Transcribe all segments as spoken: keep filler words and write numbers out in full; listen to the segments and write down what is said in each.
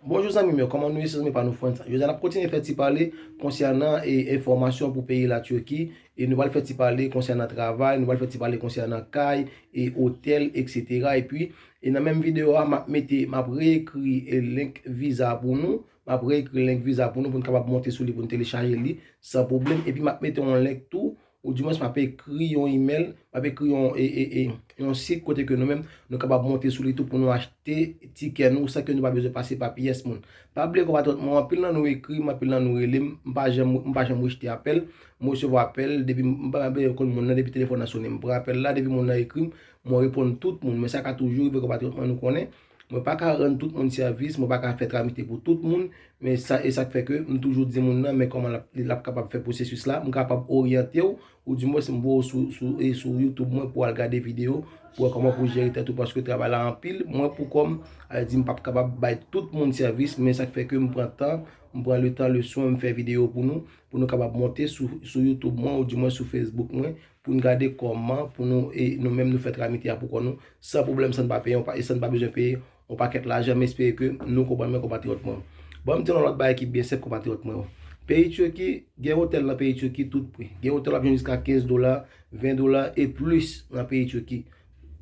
Bonjou zanmi m yo, kòman nou ye? Se zanmi pa nou Frantz. Jodi a n ap kontinye fè ti pale konsènan e, enfòmasyon pou peyi Latiki. E nou pral fè ti pale konsènan travay, nou pral fè ti pale konsènan kay, e otèl, etsetera. Epi, e nan menm videyo a, m ap mete, m ap reekri e link viza pou nou. M ap reekri link viza pou nou, pou n kapab monte sou li, pou n telechaje li san pwoblèm. Epi, m ap mete yon link tou, ou dimwens m ap ekri yon email, m ap ekri yon, e, e, e, yon sit kote ke nou menm, nou kapab monte sou li tou pou nou achte tikè nou, san ke nou pa bezwen pase pa pyès moun. Pa bliye konpatriyòt mwen, anpil nan nou ekri m, anpil nan nou rele m, m pa janm, m pa janm rejte apèl, m resevwa apèl, depi m, m pa bliye konn moun nan, depi telefòn nan sone, m pran apèl la, depi moun nan ekri m, mwen reponn tout moun, men sa ka toujou rive konpatriyòt mwen, nou konnen, mwen pa ka rann tout moun sèvis, mwen pa ka fè tramite pou tout moun, men sa, e sa k fè ke m toujou di moun nan, men kòman l ap, l ap kapab fè pwosesis la, m kapab oryante w, ou dimwens m voye w sou, sou, e sou YouTube mwen pou w al gade videyo, pou w wè kòman pou jere tèt ou, paske travay la anpil, mwen pou kò m, a di m p ap kapab bay tout moun sèvis, men sa k fè ke m pran tan, m pran letan, leswen, m fè videyo pou nou, pou nou kapab monte sou, sou YouTube mwen, ou dimwens sou Facebook mwen, pou n gade kòman, pou nou, e nou menm nou fè tramite a pou kò nou, san pwoblèm, san n pa peye, e san n pa bezwen peye yon pakèt lajan, m espere ke nou konprann mwen, konpatriyòt mwen. Bon, m di nou lòt bagay ki byen senp, konpatriyòt mwen yo. Peyi Tiki, gen otèl nan peyi Tiki tout pri. Gen otèl w ap jwenn jiska kenz dola, ven dola e plis nan peyi Tiki.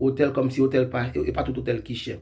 Otèl kòmsi otèl pa, e pa tout otèl ki chè.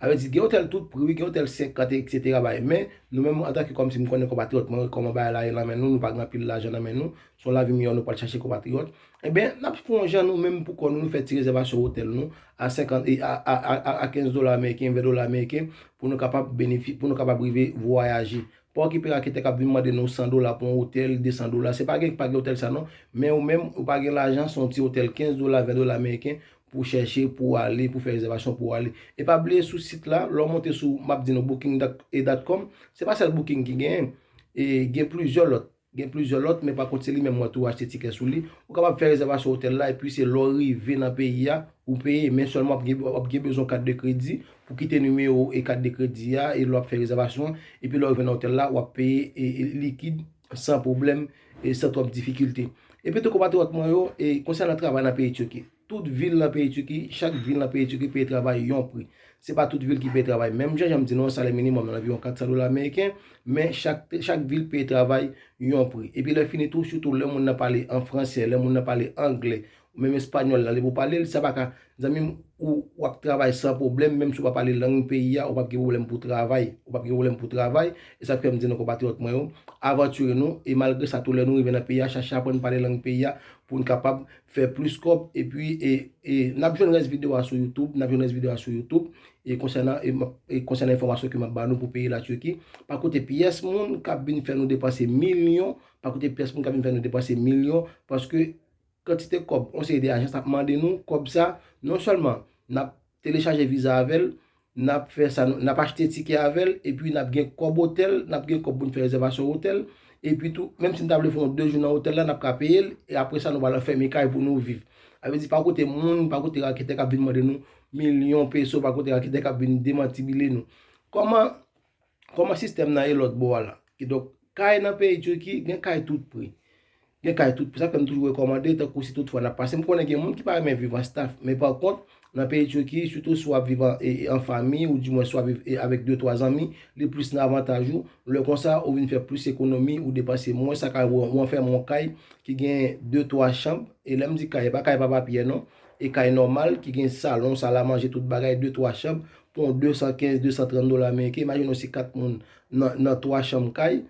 A vle di, gen otèl tout pri, wi, gen otèl senkant, etsetera bagay. Men, nou menm, antanke kòmsi m konnen konpatriyòt mwen, kòman bagay la ye nan men nou, nou pa gen anpil lajan nan men nou, se yon lavi miyò nou pral chache konpatriyòt. Ebyen, n ap fè yon jan nou menm pou kò nou, nou fè ti rezèvasyon otèl nou a senkant, e a, a, a, a, a kenz dola ameriken, ven dola ameriken, pou nou kapab benefi-, pou nou kapab rive vwayaje. Pa okipe raketè k ap vin mande nou san dola pou yon otèl, desan dola. Se pa gen, pa gen otèl sa non. Men ou menm, ou pa gen lajan, se yon ti otèl kenz dola, ven dola ameriken pou chèche, pou ale, pou fè rezèvasyon, pou ale. E pa bliye sou sit la, lè w monte sou, m ap di nou, booking dot com, se pa sèl Booking ki genyen. E gen plizyè lòt. Gen plizyè lòt, men pa kont se li menm mwen tou achte tikè sou li. Ou kapab fè rezèvasyon otèl la, epi se lè w rive nan peyi a, ou peye, men sèlman w ap gen, w ap gen bezwen kat de kredi pou kite nimewo e kat de kredi a, e lè w ap fè rezèvasyon, epi lè w rive nan otèl la, w ap peye e, e likid, san pwoblèm, e san twòp difikilte. Epi tou konpatriyòt mwen yo, e konsènan travay nan peyi Tiki. Tout vil nan peyi Tiki, chak vil nan peyi Tiki peye travay yon pri. Se pa tout vil ki peye travay menm jan, jan m di nou an, salè minimòm nan anviwon kat san dola ameriken, men chak, chak vil peye travay yon pri. Epi lè fini tou, sitou lè moun nan pale an fransè, lè moun nan pale anglè, ou menm espanyòl la, lè pou pale l, sa pa ka, zanmi m, ou, w ap travay san pwoblèm, menm si w pa pale lang peyi a, ou p ap gen pwoblèm pou travay, ou p ap gen pwoblèm pou travay, e sa k fè m di nou konpatriyòt mwen yo, avantire nou, e malgre sa tou lè nou rive nan peyi a, chache aprann pale lang peyi a, pou n kapab fè plis kòb, epi, e, e n ap jwenn rès videyo a sou YouTube, n ap jwenn rès videyo a sou YouTube, e konsènan, e m ap, e konsènan enfòmasyon ke m ap ba nou pou peyi Latiki, pa koute pyès moun k ap vin fè nou depanse milyon, pa koute pyès moun k ap vin fè nou depanse milyon, paske kantite kòb, yon seri de ajans ap mande nou, kòb sa, non sèlman n ap telechaje viza avè l, n ap fè sa, n ap achte tikè avè l, epi n ap gen kòb otèl, n ap gen kòb pou n fè rezèvasyon otèl, epi tou, menm si n ta vle fè yon de jou nan otèl la, n ap ka peye l, e apre sa, nou pral anfème kay pou nou viv. Sa vle di, pa koute moun, pa koute raketè k ap vin mande nou milyon peso, pa koute raketè k ap vin demantibile nou. Kòman, kòman sistèm nan ye lòt bò a la? Kidonk, kay nan peyi Tiki, gen kay tout pri. Gen kay tout pri. Sa fè m toujou rekòmande, tankou si toutfwa n ap pase. M konnen gen moun ki pa renmen viv an staff, men pa kont, nan peyi Tiki, sitou si w ap viv an, e, e, an fanmi, ou dimwen si w ap viv, e, avèk de, twa zanmi, li plis nan avantaj ou. Lè konsa, ou vin fè plis ekonomi, ou depanse mwens, sa ka ou, ou anfème yon kay ki gen de, twa chanm. E lè m di kay, e pa kay papa Pyè non. E kay nòmal, ki gen salon, salamanje, tout bagay, de, twa chanm, pou yon de san kenz, de san trant dola ameriken. Imajine w si kat moun nan, nan twa chanm kay,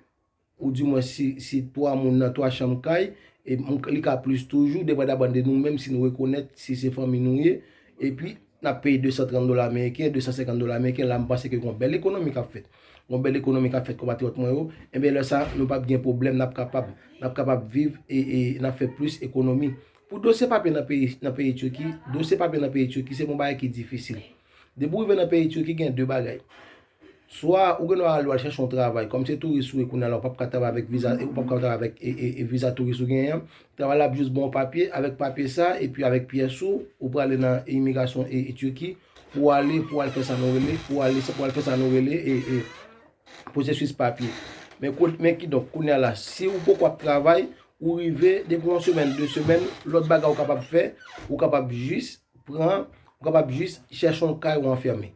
ou dimwen si, si twa moun nan twa chanm kay, e m, li ka plis toujou, depandamman de nou menm, si nou rekonèt, si se fanmi nou ye, epi n ap peye de san trant dola ameriken, de san senkant dola ameriken, la m panse ke gon bèl ekonomi k ap fèt. Gon bèl ekonomi k ap fèt, konpatriyòt mwen yo, enben lè sa, nou p ap gen pwoblèm, n ap kapab, n ap kapab viv e, e n ap fè plis ekonomi. Pou dosye papye nan peyi, nan peyi Tiki, dosye papye nan peyi Tiki, se yon bagay ki difisil. Depi w rive nan peyi Tiki, gen de bagay. Swa ou gen dwa al, al chèche yon travay. Kòm se touris ou ye kounye a la, ou p ap ka travay avèk viza, ou p ap ka travay avèk e, e, e viza touris ou genyen an. Travay la ap jis ba w papye, avèk papye sa, epi avèk pyès ou, ou prale nan imigrasyon e, e Tiki, pou w ale, pou w al fè sa nou rele, pou w ale, pou w al fè sa nou rele, e, e pwosesis papye. Men, kou-, men kidonk, kounye a la, si ou poko ap travay, ou rive, depi yon semèn, de semèn, lòt bagay ou kapab fè, ou kapab jis pran, ou kapab jis chèche yon kay ou anfème.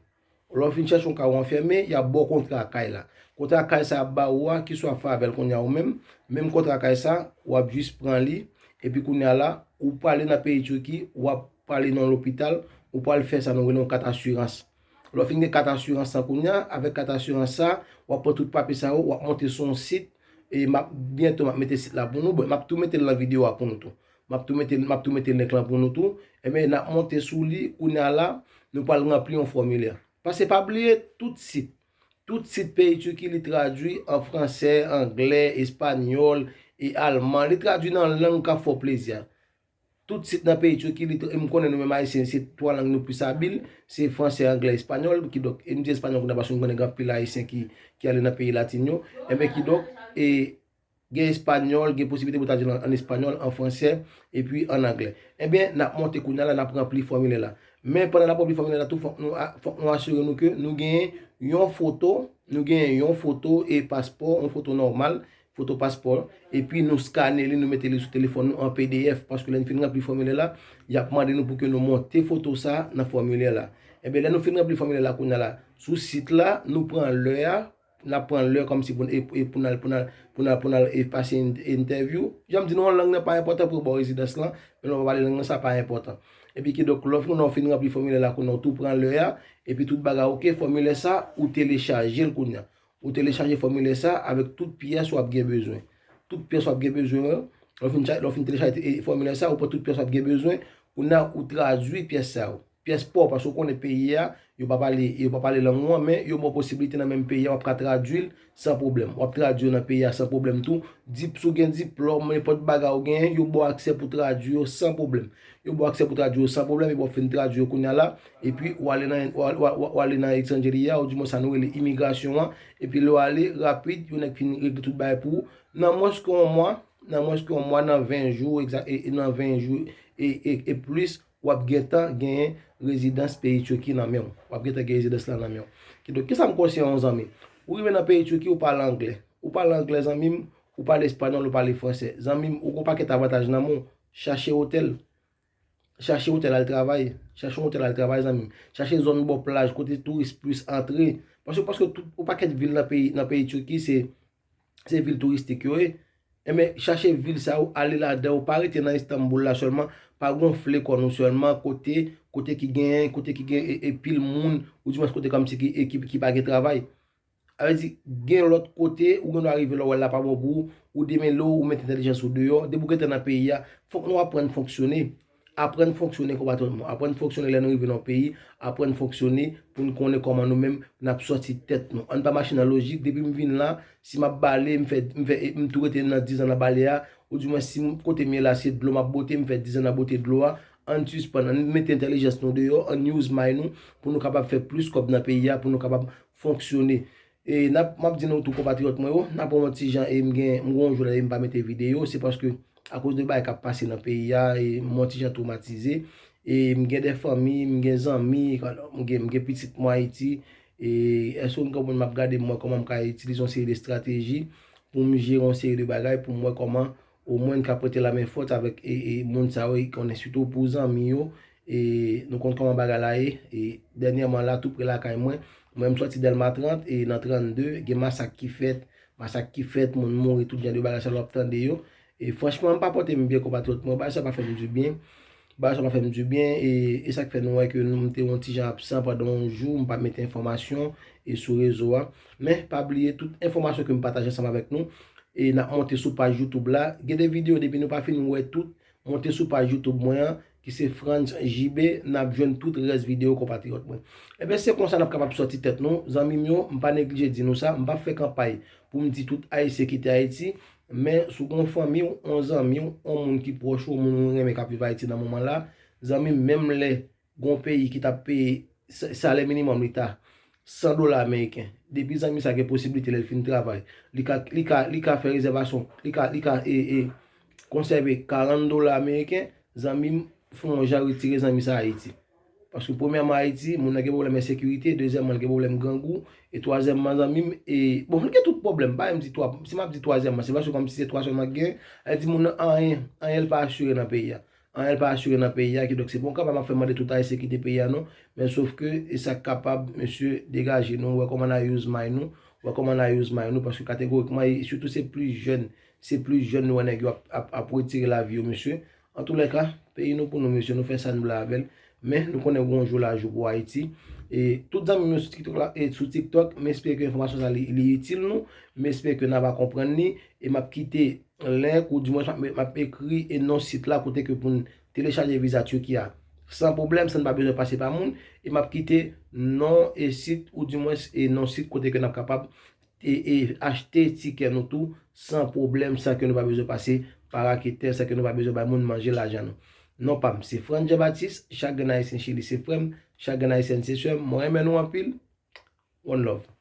Lè w fin chèche yon kay ou anfème, y ap ba w kontra kay la. Kontra kay sa y ap ba ou a, ki sa w ap fè avè l kounye a ou menm, menm kontra kay sa, w ap jis pran li, epi kounye a la, ou prale nan peyi Tiki, w ap prale nan lopital, ou pral fè sa nou rele yon kat asirans. Lè w fin gen kat asirans sa kounye a, avèk kat asirans sa, w ap pran tout papye sa yo, w ap monte sou yon sit, e m ap, byento m ap mete sit la pou nou, bon, m ap tou mete l nan videyo a pou nou tou. M ap tou mete, m ap tou mete link lan pou nou tou. Ebyen, n ap monte sou li, kounye a la, nou pral ranpli yon fòmilè. Paske pa bliye, tout sit, tout sit peyi Tiki, li tradui an fransè, anglè, espanyòl, e alman. Li tradui nan lang k ap fè w plezi a. Tout sit nan peyi Tiki, li, e m konnen nou menm Ayisyen, se twa lang nou plis abil, se fransè, anglè, espanyòl, kidonk, e m di espanyòl kounye a paske m konnen gen anpil Ayisyen ki, ki ale nan peyi latin yo, enben kidonk, e gen espanyòl, gen posiblite pou ta di l an, an espanyòl, an fransè, epi an anglè. Enben, n ap monte kounye a la, n ap ranpli fòmilè la. Men pandan n ap ranpli fòmilè la tou, fòk nou, a- fòk nou asire nou ke nou genyen yon foto, nou genyen yon foto e paspò, yon foto nòmal, foto paspò, epi nou skane li, nou mete li sou telefòn nou an P D F, paske lè n fin ranpli fòmilè la, y ap mande nou pou ke nou monte foto sa nan fòmilè la. Enben, lè nou fin ranpli fòmilè la kounye a la, sou sit la, nou pran lè a, n ap pran lè kòmsi pou, e, e pou n al, pou n al, pou n al, pou n al, e, pase in- entèvyou. Jan m di nou, an lang nan pa enpòtan pou yo ba w rezidans lan, men lè w pa pale lang nan, sa pa enpòtan. Epi kidonk, lè w fin, lè w fin ranpli fòmilè la, kounye a w tou pran lè a, epi tout bagay oke, fòmilè sa, ou telechaje l kounye a. Ou telechaje fòmilè sa avèk tout pyès w ap gen bezwen. Tout pyès w ap gen bezwen an, lè w fin cha- lè w fin telechaje, e, fòmilè sa, ou pran tout pyès w ap gen bezwen, kounye a ou tradui pyès sa yo. Pyès pa w, paske w konnen peyi a, yo pa pale, yo pa pale lang ou an, men yo ba w posiblite nan menm peyi a, w ap ka tradui l san pwoblèm. W ap tradui yo nan peyi a san pwoblèm tou. Dip, si w gen diplòm, nenpòt bagay ou genyen, yo ba w aksè pou tradui yo san pwoblèm. Yo ba w aksè pou tradui yo san pwoblèm, epi w ap fin tradui yo kounye a la, epi w ale nan, w, w, w, w ale nan etranjeri a, ou di mwen sa nou rele imigrasyon an, epi lè w ale, rapid, yon nèg fin regle tout bagay pou ou. Nan mwens ke yon mwa, nan mwens ke yon mwa, nan ven jou, egza- e, e nan ven jou, e, e, e plis, w ap gentan genyen rezidans peyi Tiki nan men w. W ap gentan gen rezidans la nan men w. Kidonk, kisa m konseye yon zanmi? Ou rive nan peyi Tiki, ou pale anglè. Ou pale anglè, zanmi m, ou pale espanyòl, ou pale fransè. Zanmi m, ou gen yon pakèt avantaj nan men w. Chache otèl. Chache otèl al travay. Chache yon otèl al travay, zanmi m. Chache zòn bò plaj, kote touris plis antre. Paske, paske tout, yon pakèt vil nan peyi, nan peyi Tiki, se se vil touristik yo ye. Enben, chache vil sa yo, ale ladan yo, pa rete nan Istanbul la sèlman, pa gonfle kò nou sèlman, kote, kote ki gen, kote ki gen e, e pil moun, ou dimwens kote kòmsi ki, e ki, ki pa gen travay. Sa vle di, gen lòt kote, ou gen dwa rive la, w wè l la pa bon pou ou, ou demele w, ou met entèlijans ou deyò, depi w gentan nan peyi a, fòk nou aprann fonksyone. Aprann fonksyone konpatriyòt mwen. Aprann fonksyone lè nou rive nan yon peyi. Aprann fonksyone pou n konnen kòman nou menm n ap sòti tèt nou. Ann pa mache nan lojik. Depi m vin la, si m ap bale, m fè, m fè, m tou rete nan diz an nan bale a, oudimwen si m, kote m ye la, se dlo m ap bwote, m fè diz an nan bwote dlo a. Ann sispann, ann mete entèlijans nou deyò, ann use mind nou pou nou kapab fè plis kòb nan peyi a, pou nou kapab fonksyone. E n ap, m ap di nou tou konpatriyòt mwen yo, n ap pran yon ti jan e m gen, m gen yon jou la e m pa mete videyo, se paske akoz de bagay k ap pase nan peyi a, e m yon ti jan twomatize. E m gen de fanmi, m gen zanmi, m gen, m gen pitit mwen Ayiti. E èske w konprann m ap gade m wè kòman m ka itilize yon seri de estrateji pou m jere yon seri de bagay, pou m wè kòman omwen n ka prete lamen fòt avèk e, e moun sa yo, e konnen sitou pou zanmi yo, e nou konn kòman bagay la ye. E dènyèman la, tou pre lakay mwen, mwen m sòti Dèlma trant, e nan trannde, gen masak ki fèt, masak ki fèt, moun mouri, tout jan de bagay sa nou ap tande yo. E franchman, m pa pote m byen konpatriyòt mwen, bagay sa pa fè m dibyen. Bagay sa pa fè m dibyen, e, e sa k fè nou wè ke nou, m te yon ti jan absan pandan yon jou, m pa mete enfòmasyon, e sou rezo a. Men, pa bliye, tout enfòmasyon ke m pataje ansanm avèk nou, e n ap monte sou paj YouTube la. Gen de videyo, depi nou pa fin wè tout, monte sou paj YouTube mwen an, ki se Frantz J B, n ap jwenn tout rès videyo konpatriyòt mwen. Enben, se konsa n ap kapab sòti tèt nou, zanmi m yo, m pa neglije di nou sa, m p ap fè kanpay pou m di tout Ayisyen kite Ayiti, men si w gen yon fanmi w, yon zanmi w, yon moun ki pwòch ou, yon moun ou renmen k ap viv Ayiti nan moman la, zanmi m, menm lè gen yon peyi ki t ap peye sa- salè minimòm li ta san dola ameriken. Depi zanmi sa gen posiblite lè l fin travay, li ka, li ka, li ka fè rezèvasyon, li ka, li ka, e, e, konsève karant dola ameriken, zanmi m, fè yon jan retire zanmi sa Ayiti. Paske premyèman Ayiti, moun nan gen pwoblèm ensekirite, dezyèmman, l gen pwoblèm grangou, e twazyèmman, zanmi m, e, bon, l gen tout pwoblèm, pa m di twa, si m ap di twazyèmman, se paske kòmsi se twa sèlman k gen, sa vle di moun nan anyen, anyen l pa asire nan peyi a. anyen l pa asire nan peyi a, kidonk se pa yon kanpay m ap fè mande tout Ayisyen kite peyi a non, men sof ke e sa k kapab, mesye, degaje nou, wè kòman n a use may nou, wè kòman n a use may nou, paske kategorikman, e sitou se plis jèn, se plis jèn nou wè nèg yo ap, ap, ap retire lavi yo, mesye. Antoulèka, peyi nou pou nou, mesye, nou fè sa n vle avè l, men nou konnen gon jou la jou pou Ayiti. E tout zanmi m yo sou TikTok la, e sou TikTok, m espere ke enfòmasyon sa li, li itil nou, m espere ke n a va konprann li, e m ap kite link ou dimwen m ap, m ap ekri e non sit la kote ke pou n telechaje viza Tiki a san pwoblèm, san n pa bezwen pase pa moun, e m ap kite non e sit ou dimwen e non sit kote ke n ap kapab e, e achte tikè nou tou san pwoblèm, san ke nou pa bezwen pase pa raketè, san ke nou pa bezwen bay moun manje lajan nou. Non pa m se Frantz Jean Baptiste, chak grenn Ayisyen Chili se frè m, chak grenn Ayisyèn se sè m, mwen renmen nou anpil, one love.